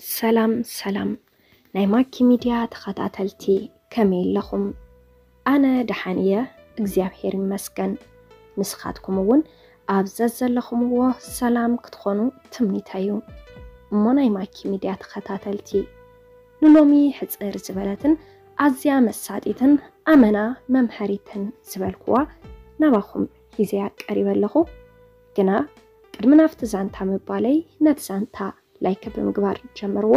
ሰላም ሰላም ናይ ማኪ ሚድያ ተኸታተልቲ፣ ከመይ ኣለኹም? ኣነ ደሓን እየ፣ እግዚኣብሔር ይመስገን። ንስኻትኩም እውን ኣብ ዘዘለኹምዎ ሰላም ክትኾኑ ትምኒተይ እዩ። እሞ ናይ ማኪ ሚድያ ተኸታተልቲ፣ ንሎሚ ሕጽር ዝበለትን ኣዝያ መሳጢትን ኣመና መምሃሪትን ዝበልኩዋ ናባኹም ሒዘያ ቀሪበ ኣለኹ። ግና ቅድሚ ናብቲ ዛንታ ምባለይ፣ ነቲ ዛንታ ላይክ ብምግባር ጀምርዎ።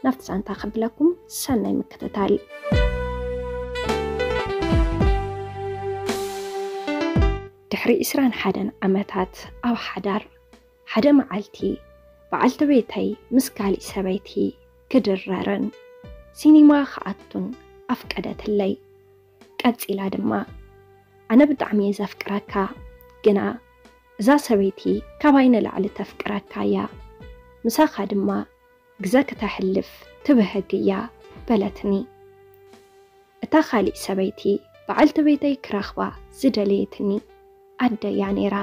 ናብቲ ዛንታ ከብለኩም፣ ሰናይ ምክትታል። ድሕሪ ዕስራን ሓደን ዓመታት ኣብ ሓዳር፣ ሓደ መዓልቲ በዓልቲ ቤተይ ምስ ካሊእ ሰበይቲ ክድረርን ሲኒማ ክኣቱን ኣፍቀደትለይ። ቀጺላ ድማ፣ ኣነ ብጣዕሚ እየ ዘፍቅረካ፣ ግና እዛ ሰበይቲ ካባይ ንላዕሊ ተፍቅረካ እያ፣ ምሳኻ ድማ ግዘ ክተሕልፍ ትብህግ እያ በለትኒ። እታ ካሊእ ሰበይቲ በዓልቲ ቤተይ ክረኽባ ዝደለየትኒ ኣደይ እያ ነይራ።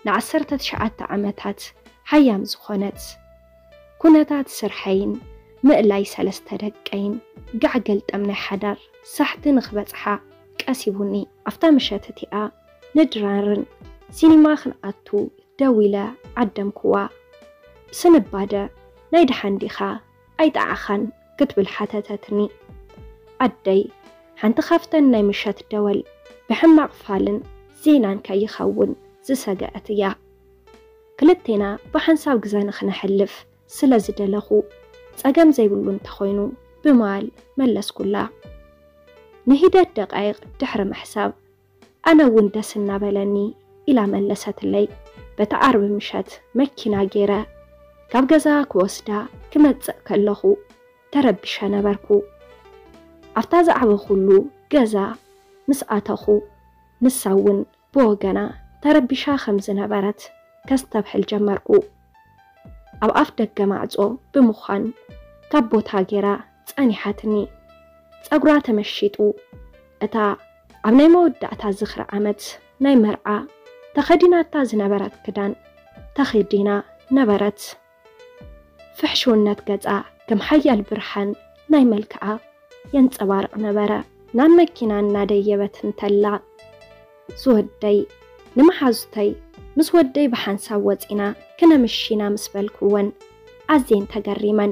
ንዓሰርተ ትሽዓተ ዓመታት ሃያም ዝኾነት፣ ኩነታት ስርሐይን ምእላይ ሰለስተ ደቀይን፣ ጋዕ ገልጠም ናይ ሓዳር ሳሕቲ ንኽበጽሓ ቀሲቡኒ። ኣብታ ምሸት እቲኣ ንድራርን ሲኒማ ክንኣቱ ደዊለ ዓደምኩዋ። ብስንባደ "ናይ ደሓን ዲኻ? ኣይጠዓኻን?" ክትብል ሓተተትኒ። ኣደይ ሓንቲ ካብተን ናይ ምሸት ደወል ብሕማቕ ፋልን ዜናን ከይኸውን ዝሰገአት እያ። ክልቴና ብሓንሳብ ግዘ ንኽነሕልፍ ስለ ዝደለኹ፣ "ጸገም ዘይብሉ እንተኾይኑ" ብምባል መለስኩላ። ንሂደት ደቃይቕ ድሕሪ ምሕሳብ፣ "ኣነ እውን ደስ እናበለኒ" ኢላ መለሰትለይ። በቲ ዓርቢ ምሸት መኪና ገይረ ካብ ገዛ ክወስዳ ክመጽእ ከለኹ ተረቢሸ ነበርኩ። ኣብታ ዝዓበኹሉ ገዛ ምስ ኣተኹ፣ ንሳ እውን ብወገና ተረቢሻ ከም ዝነበረት ከስተብሕል ጀመርኩ። ኣብ ኣፍ ደገ ማዕጾ ብምዃን ካብ ቦታ ገይራ ጸኒሓትኒ። ጸጉራ ተመሺጡ። እታ ኣብ ናይ መወዳእታ ዝኽሪ ዓመት ናይ መርዓ ተኸዲናታ ዝነበረት ክዳን ተኸዲና ነበረት። ፍሕሽውነት ገጻ ከም ሓያል ብርሃን ናይ መልክዓ የንጸባርቕ ነበረ። ናብ መኪና እናደየበት እንተላ፣ ዝወደይ፣ ንመሓዙተይ፣ ምስ ወደይ ብሓንሳብ ወጺና ክነምሺ ኢና ምስ በልኩወን፣ ኣዝየን ተገሪመን።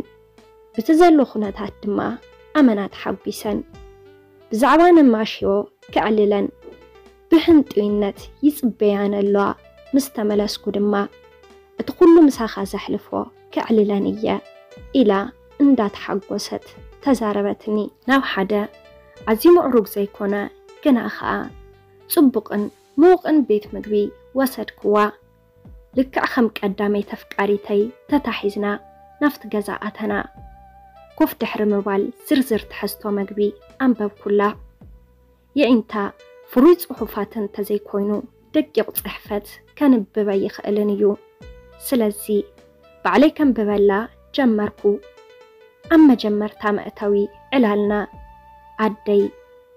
ብቲ ዘሎ ኩነታት ድማ ኣመና ተሓጒሰን። ብዛዕባ ነማሽዮ ከዕልለን ብህንጡይነት ይጽበያን ኣለዋ። ምስ ተመለስኩ ድማ፣ "እቲ ኩሉ ምሳኻ ዘሕልፎ ከዕልለን እየ" ኢላ እንዳተሓጎሰት ተዛረበትኒ። ናብ ሓደ ኣዝዩ ምዕሩግ ዘይኮነ፣ ግና ኸኣ ጽቡቕን ምዉቕን ቤት ምግቢ ወሰድክዋ። ልክዕ ከም ቀዳመይቲ ኣፍቃሪተይ ተታሒዝና ናብቲ ገዛ ኣተና። ኮፍ ድሕሪ ምባል ዝርዝር ትሕዝቶ መግቢ ኣንበብኩላ። የዒንታ ፍሩይ ጽሑፋት እንተዘይኮይኑ ደቂቕ ጽሕፈት ከንብብ ኣይኽእልን እዩ። ስለዚ ባዕለይ ከንብበላ ጀመርኩ። ኣብ መጀመርታ መእተዊ ዕላልና ኣደይ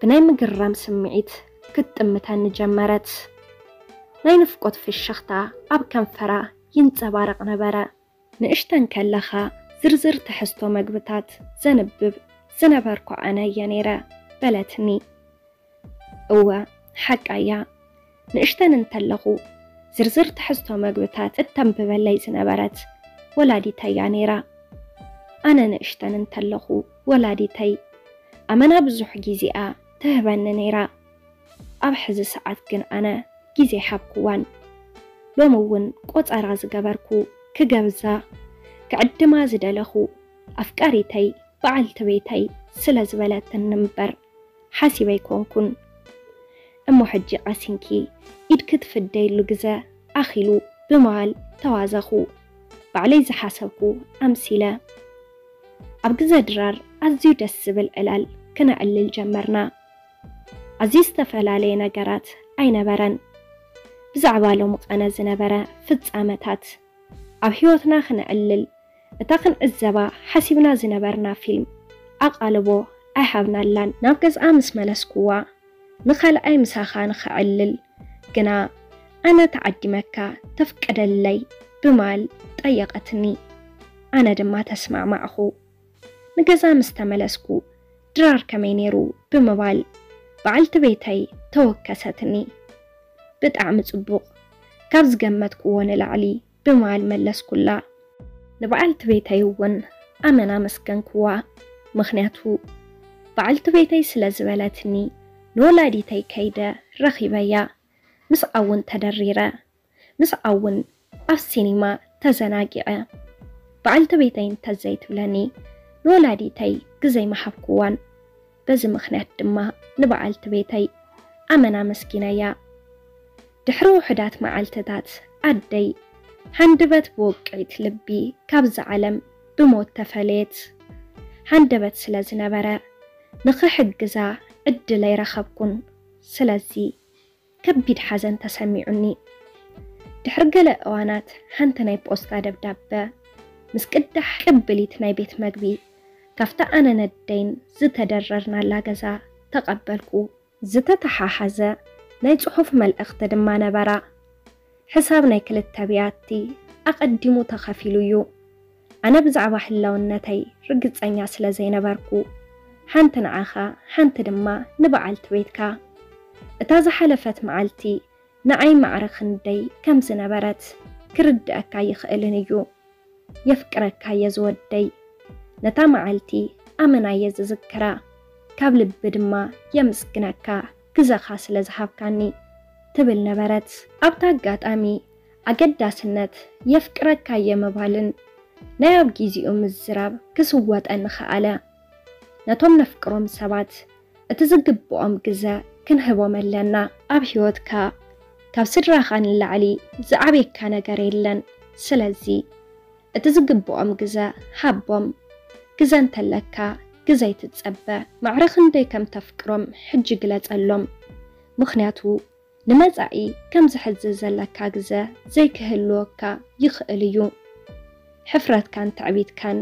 ብናይ ምግራም ስምዒት ክትጥምተኒ ጀመረት። ናይ ንፍቆት ፍሽኽታ ኣብ ከንፈራ ይንጸባረቕ ነበረ። "ንእሽተን ከለኻ ዝርዝር ትሕዝቶ መግብታት ዘንብብ ዝነበርኩ ኣነ እየ ነይረ" በለትኒ። እወ፣ ሓቃ እያ። ንእሽተን እንተለኹ ዝርዝር ትሕዝቶ መግብታት እተንብበለይ ዝነበረት ወላዲተይ እያ ነይራ። ኣነ ንእሽተን እንተለኹ ወላዲተይ ኣመና ብዙሕ ግዜኣ ትህበኒ ነይራ። ኣብ ሕዚ ሰዓት ግን ኣነ ግዜ ኣይሃብክዋን። ሎሚ እውን ቆጸራ ዝገበርኩ ክገብዛ፣ ክዕድማ ዝደለኹ ኣፍቃሪተይ በዓልቲ ቤተይ ስለ ዝበለትኒ እምበር ሓሲበ ኣይኮንኩን። እሞ ሕጂ ቀሲንኪ ኢድኪ ትፍደይሉ ግዘ ኣኺሉ ብምባል ተዋዘኹ። ባዕለይ ዝሓሰብኩ ኣምሲለ። ኣብ ግዘ ድራር ኣዝዩ ደስ ዝብል ዕላል ክነዕልል ጀመርና። ኣዝዩ ዝተፈላለየ ነገራት ኣይነበረን። ብዛዕባ ሎሚ ቀነ ዝነበረ ፍጻመታት፣ ኣብ ህይወትና ክነዕልል እታ ክንዕዘባ ሓሲብና ዝነበርና ፊልም ኣቓልቦ ኣይሃብናላን። ናብ ገዝኣ ምስ መለስኩዋ፣ ንኻልኣይ ምሳኻ ንኸዕልል ግና ኣነ ተዓዲመካ ተፍቅደለይ? ብማል ጠየቐትኒ። ኣነ ድማ ተስማዕማዕኹ። ንገዛ ምስ ተመለስኩ፣ ድራር ከመይ ነይሩ ብምባል በዓልቲ ቤተይ ተወከሰትኒ። ብጣዕሚ ጽቡቕ፣ ካብ ዝገመትክዎ ንላዕሊ ብምባል መለስኩላ። ንበዓልቲ ቤተይ እውን ኣመና ኣመስገንክዋ። ምኽንያቱ በዓልቲ ቤተይ ስለ ዝበለትኒ ንወላዲተይ ከይደ ረኺበያ። ምስኣ እውን ተደሪረ። ምስኣ እውን ኣብ ሲኒማ ተዘናጊዐ። በዓልቲ ቤተይ እንተዘይትብለኒ ንወላዲተይ ግዘይ ምሃብክዋን። በዚ ምኽንያት ድማ ንበዓልቲ ቤተይ ኣመና ኣመስጊነያ። ድሕሪ ውሑዳት መዓልትታት ኣደይ ሃንደበት ብውቅዒት ልቢ ካብዛ ዓለም ብሞት ተፈለየት። ሃንደበት ስለ ዝነበረ ንኽሕግዛ ዕድል ኣይረኸብኩን። ስለዚ ከቢድ ሓዘን ተሰሚዑኒ። ድሕሪ ገለ እዋናት ሓንቲ ናይ ፖስታ ደብዳበ ምስ ቅዳሕ ቅብሊት ናይ ቤት መግቢ ካብታ ኣነን ኣደይን ዝተደረርናላ ገዛ ተቐበልኩ። ዝተተሓሓዘ ናይ ጽሑፍ መልእኽቲ ድማ ነበራ። ሕሳብ ናይ ክልተ ብያቲ ኣቐዲሙ ተኸፊሉ እዩ። ኣነ ብዛዕባ ህላውነተይ ርግጸኛ ስለ ዘይነበርኩ፣ ሓንቲ ንዓኻ፣ ሓንቲ ድማ ንበዓልቲ ቤትካ። እታ ዝሓለፈት መዓልቲ ንዓይ ማዕረ ክንደይ ከም ዝነበረት ክርድኣካ ኣይኽእልን እዩ። የፍቅረካ እየ ዝወደይ። ነታ መዓልቲ ኣመና እየ ዝዝክራ። ካብ ልቢ ድማ የምስግነካ ግዘኻ ስለ ዝሃብካኒ፣ ትብል ነበረት። ኣብታ ኣጋጣሚ ኣገዳስነት የፍቅረካ እየ ምባልን ናይ ኣብ ጊዜኡ ምዝራብ ክስወጠኒ ከኣለ። ነቶም ነፍቅሮም ሰባት እቲ ዝግብኦም ግዘ ክንህቦም ኣለና። ኣብ ህይወትካ ካብ ስድራኻ ንላዕሊ ዝዓብየካ ነገር የለን። ስለዚ እቲ ዝግብኦም ግዘ ሃቦም። ግዘ እንተለካ ግዘ ኣይትጸበ። ማዕረ ክንደይ ከም ተፍቅሮም ሕጂ ግለጸሎም። ምኽንያቱ ንመጻኢ ከምዚ ሕዚ ዘለካ ግዘ ዘይክህልወካ ይኽእል እዩ። ሕፍረትካን ትዕቢትካን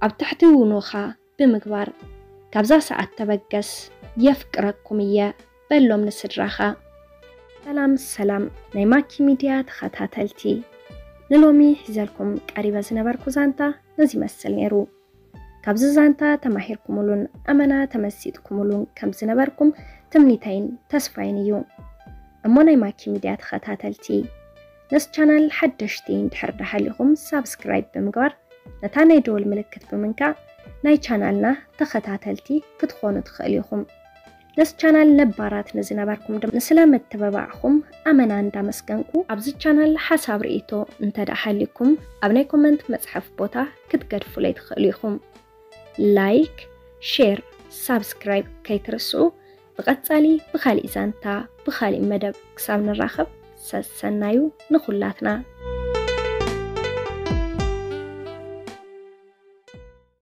ኣብ ትሕቲ ውኖኻ ብምግባር፣ ካብዛ ሰዓት ተበገስ፣ የፍቅረኩም እየ በሎም ንስድራኻ። ሰላም ሰላም ናይ ማኪ ሚድያ ተኸታተልቲ፣ ንሎሚ ሒዘልኩም ቀሪበ ዝነበርኩ ዛንታ ነዚ ይመስል ነይሩ። ካብዚ ዛንታ ተማሂርኩምሉን ኣመና ተመሲጥኩምሉን ከም ዝነበርኩም ትምኒተይን ተስፋይን እዩ። እሞ ናይ ማኪ ሚድያ ተኸታተልቲ፣ ነዚ ቻናል ሓደሽቲ እንድሕር ደሃሊኹም ሳብስክራይብ ብምግባር ነታ ናይ ደወል ምልክት ብምንካእ ናይ ቻናልና ተኸታተልቲ ክትኾኑ ትኽእሉ ኢኹም። ነዚ ቻናል ነባራት ንዝነበርኩም ድማ ንስለ ምትብባዕኹም ኣመና እንዳመስገንኩ፣ ኣብዚ ቻናል ሓሳብ ርእይቶ እንተ ደኣ ሃልዩኩም ኣብ ናይ ኮመንት መጽሓፍ ቦታ ክትገድፉለይ ትኽእሉ ኢኹም። ላይክ፣ ሼር፣ ሳብስክራይብ ከይትርስዑ። ብቐጻሊ ብኻሊእ ዛንታ ብኻሊእ መደብ ክሳብ ንራኸብ ሰሰናዩ ንኹላትና።